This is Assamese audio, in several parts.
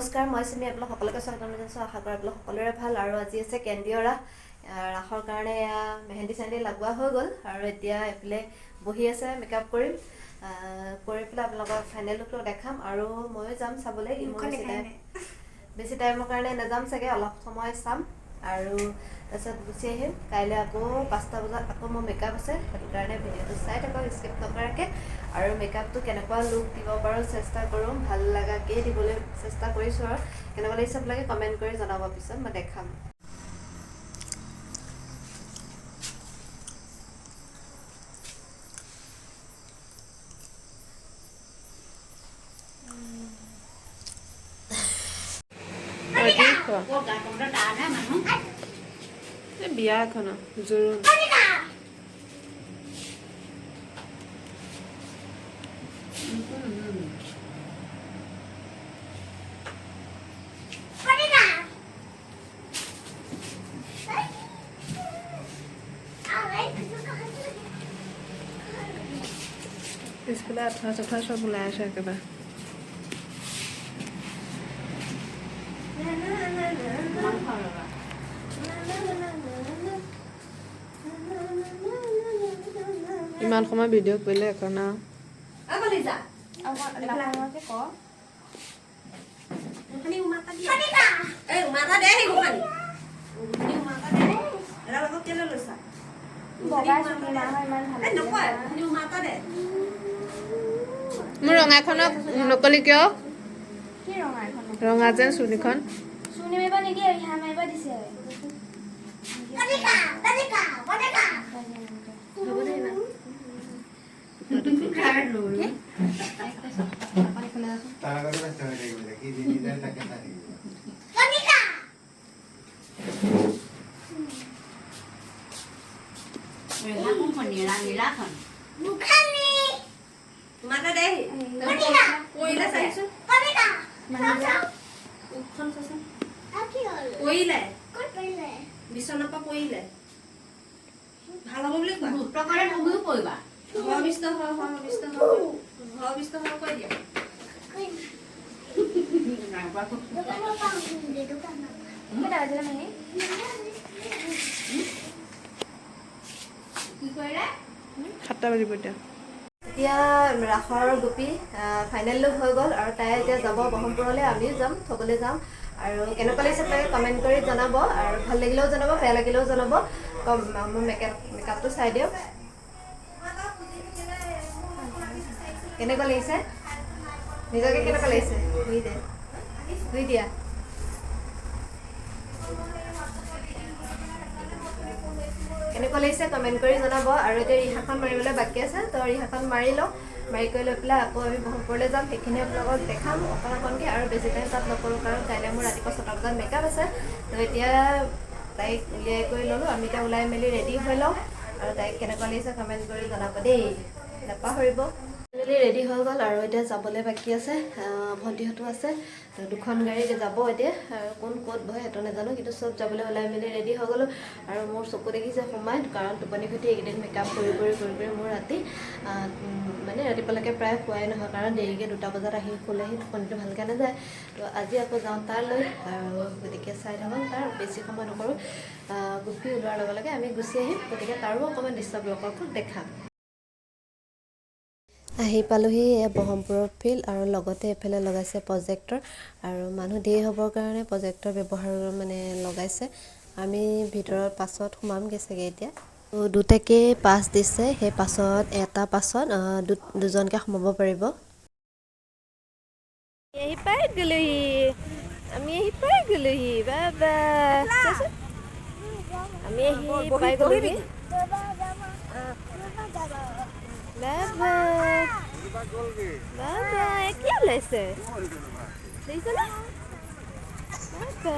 নমস্কাৰ, মই চিমি, আপোনালোক সকলোকে স্বাগতম জনাইছোঁ। আশা কৰোঁ আপোনালোক সকলোৰে ভাল। আৰু আজি আছে কেন্দ্ৰীয় ৰাস। ৰাসৰ কাৰণে এয়া মেহেন্দি চেহেন্দি লগোৱা হৈ গ'ল আৰু এতিয়া এইফালে বহি আছে, মেকআপ কৰিম। কৰি পেলাই আপোনালোকৰ ফাইনেল লুকটো দেখাম আৰু ময়ো যাম চাবলৈ। মোৰ বেছি টাইমৰ কাৰণে নাযাম চাগে, অলপ সময় চাম আৰু তাৰপিছত গুচি আহিম। কাইলৈ আকৌ 5টা বজাত আকৌ মোৰ মেকআপ আছে, সেইটো কাৰণে ভিডিঅ'টো চাই থাকক স্কিপ নকৰাকৈ। আৰু মেকআপটো কেনেকুৱা লুক দিব পাৰোঁ চেষ্টা কৰোঁ, ভাল লগাকেই দিবলৈ চেষ্টা কৰিছোঁ। আৰু কেনেকুৱা লাগিছে আপোনালোকে কমেণ্ট কৰি জনাব, পিছত মই দেখাম। বিয়া এখন জোৰোণ। পিছফালে আঁঠুৱা চাঠুৱা চব ওলাই আছে একেবাৰে। ইমান সময় ভিডিঅ' কৰিলে এখন আৰু। মোৰ ৰঙাখনক নকলি কিয়? কি ৰঙা এখন? ৰঙা যেন চুলিখন। চুনি মাৰিব নিদিয়ে, ৰিহা মাৰিব দিছে। তাৰ আগতে ব্যস্ত হৈ থাকিব, সি যিনি যায় তাকে চাই থাকিব। বিচনাৰ পৰা পৰিলে ভাল হ'ব বুলি কোৱা। ভূমিষ্ঠ হ, ভূমিষ্ঠ হ, ভূমিষ্ঠ হ কৈ দিয়া। কেইটা বাজিলে মাহী? 7টা বাজিব এতিয়া। এতিয়া ৰাসৰ গোপী ফাইনেল লুক হৈ গ'ল আৰু তাই এতিয়া যাব ব্ৰহ্মপুৰলৈ, আমিও যাম, থ'বলৈ যাম। আৰু কেনেকুৱা লাগিছে আপোনালোকে কমেণ্ট কৰি জনাব আৰু ভাল লাগিলেও জনাব, বেয়া লাগিলেও জনাব। মোৰ মেকআপটো চাই দিয়ক, কেনেকুৱা লাগিছে, নিজকে কেনেকুৱা লাগিছে। ধুই দে, ধুই দিয়া। কেনেকুৱা লাগিছে কমেণ্ট কৰি জনাব। আৰু এতিয়া ৰিহাখন মাৰিবলৈ বাকী আছে, তো ৰিহাখন মাৰি লওঁ। মাৰি কৰি লৈ পেলাই আকৌ আমি ব্ৰহ্মপুৰলৈ যাম, সেইখিনি আপোনালোকক দেখাম অকণ অকণকৈ। আৰু বেছি টাইম তাত নকৰোঁ, কাৰণ কাইলৈ মোৰ ৰাতিপুৱা 6টা বজাত মেকআপ আছে। তো এতিয়া তাইক উলিয়াই কৰি ল'লোঁ, আমি এতিয়া ওলাই মেলি ৰেডি হৈ লওঁ। আৰু তাইক কেনেকুৱা লাগিছে কমেণ্ট কৰি জনাব দেই, নাপাহৰিব। মেলি ৰেডি হৈ গ'ল আৰু এতিয়া যাবলৈ বাকী আছে। ভণ্টিহঁতো আছে, তো দুখন গাড়ী যাব এতিয়া। আৰু কোন ক'ত বহে সেইটো নাজানো, কিন্তু চব যাবলৈ ওলাই মেলি ৰেডি হৈ গ'লোঁ। আৰু মোৰ চকু দেখিছে সোমাই, কাৰণ টোপনি খতি এইকেইদিন মেকআপ কৰি কৰি কৰি কৰি মোৰ ৰাতি মানে ৰাতিপুৱালৈকে প্ৰায় শোৱাই নহয়, কাৰণ দেৰিকৈ 2টা বজাত আহি শুলেহি টোপনিটো ভালকৈ নাযায়। তো আজি আকৌ যাওঁ তালৈ, আৰু গতিকে চাই থাকক, তাৰ বেছি সময় নকৰোঁ। গোপী ওলোৱাৰ লগে লগে আমি গুচি আহিম, গতিকে তাৰো অকণমান দৃশ্য আপোনালোকক দেখাম। আহি পালোহি এয়া ব্ৰহ্মপুৰৰ ফিল্ড, আৰু লগতে এইফালে লগাইছে প্ৰজেক্টৰ। আৰু মানুহ ধেৰ হ'বৰ কাৰণে প্ৰজেক্টৰ ব্যৱহাৰ মানে লগাইছে। আমি ভিতৰত পাছত সোমামগৈ চাগে এতিয়া। দুটাকেই পাছ দিছে, সেই পাছত এটা পাছত দুজনকে সোমাব পাৰিব। আহি পাই গ'লোহি, আমি আহি পাই গ'লোহি। বাবা, আমি আহি পাই গ'লোহি। বাবা বাবা, কি ওলাইছে দেখিছেনে? বাবা,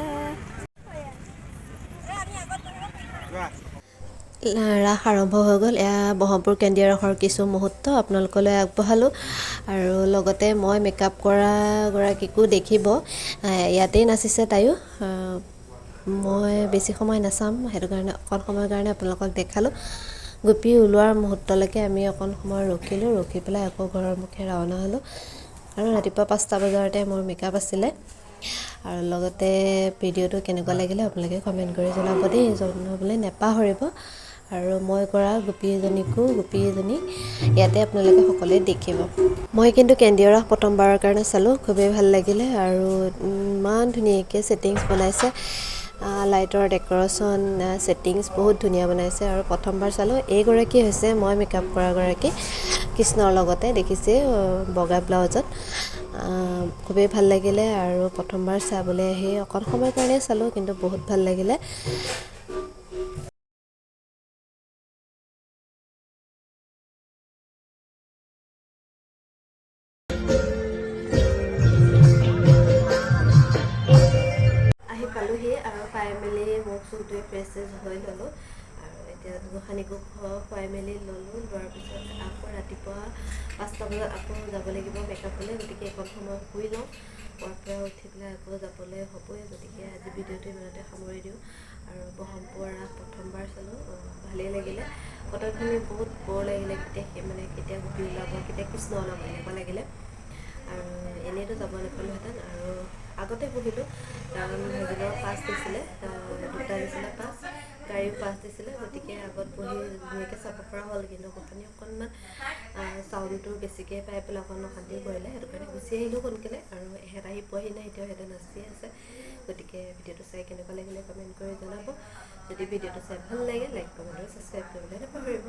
ৰাস আৰম্ভ হৈ গ'ল। এয়া ব্ৰহ্মপুৰ কেন্দ্ৰীয় ৰাসৰ কিছু মুহূৰ্ত আপোনালোকলৈ আগবঢ়ালোঁ। আৰু লগতে মই মেকআপ কৰা গৰাকীকো দেখিব, ইয়াতেই নাচিছে তাইও। মই বেছি সময় নাচাম, সেইটো কাৰণে অকণ সময়ৰ কাৰণে আপোনালোকক দেখালোঁ। গোপী ওলোৱাৰ মুহূৰ্তলৈকে আমি অকণ সময় ৰখিলোঁ, ৰখি পেলাই আকৌ ঘৰৰ মুখে ৰাওনা হ'লোঁ। আৰু ৰাতিপুৱা 5টা বজাৰতে মোৰ মেকআপ আছিলে। আৰু লগতে ভিডিঅ'টো কেনেকুৱা লাগিলে আপোনালোকে কমেণ্ট কৰি জনাব দেই, জনাবলৈ নেপাহৰিব। আৰু মই কৰা গোপী এজনীকো, গোপী এজনী ইয়াতে আপোনালোকে সকলোৱে দেখিব। মই কিন্তু কেন্দ্ৰীয় ৰাস প্ৰথমবাৰৰ কাৰণে চালোঁ, খুবেই ভাল লাগিলে। আৰু ইমান ধুনীয়াকৈ ছেটিংছ বনাইছে, লাইটৰ ডেক'ৰেশ্যন, ছেটিংছ বহুত ধুনীয়া বনাইছে। আৰু প্ৰথমবাৰ চালোঁ। এইগৰাকী হৈছে মই মেকআপ কৰাগৰাকী, কৃষ্ণৰ লগতে দেখিছে বগা ব্লাউজত। খুবেই ভাল লাগিলে। আৰু প্ৰথমবাৰ চাবলৈ আহি অকণ সময়ৰ কাৰণে চালোঁ, কিন্তু বহুত ভাল লাগিলে। আহি পালোহি আৰু পাই মেলি মুখ চুখ ধুই ফ্ৰেছ চেছ হৈ ল'লোঁ। আৰু এতিয়া গোসাঁনীকো খুৱাই মেলি ল'লোঁ। লোৱাৰ পিছত আকৌ ৰাতিপুৱা 5টা বজাত আকৌ যাব লাগিব মেকআপলৈ, গতিকে এইকণ সময় শুই লওঁ। শুৱাৰ পৰা উঠি পেলাই আকৌ যাবলৈ হ'বই, গতিকে আজি ভিডিঅ'টো ইমানতে সামৰি দিওঁ। আৰু বহৰমপুৰ ৰাস প্ৰথমবাৰ চালোঁ, ভালেই লাগিলে। ফটোখিনি বহুত বৰ লাগিলে, কেতিয়া মানে কেতিয়া গোপী ওলাব, কেতিয়া কৃষ্ণ ওলাব এনেকুৱা লাগিলে। আৰু এনেইতো যাব নাপালোহেঁতেন। আৰু আগতে বহিলোঁ, কাৰণ ভেজেলৰ পাছ দিছিলে, দুটা দিছিলে পাছ, গাড়ীও পাছ দিছিলে, গতিকে আগত বহি ধুনীয়াকৈ চাব পৰা হ'ল। কিন্তু গোসাঁনী অকণমান চাউণ্ডটো বেছিকৈ পাই পেলাই অকণ অশান্তি কৰিলে, সেইটো কাৰণে গুচি আহিলোঁ সোনকালে। আৰু এহেঁত আহি পোৱাহি নাই, এতিয়াও সিহঁতে নাচিয়ে আছে। গতিকে ভিডিঅ'টো চাই কেনেকুৱা লাগিলে কমেণ্ট কৰি জনাব। যদি ভিডিঅ'টো চাই ভাল লাগে, লাইক, কমেণ্ট আৰু ছাবস্ক্ৰাইব কৰিবলৈ নাপাহৰিব।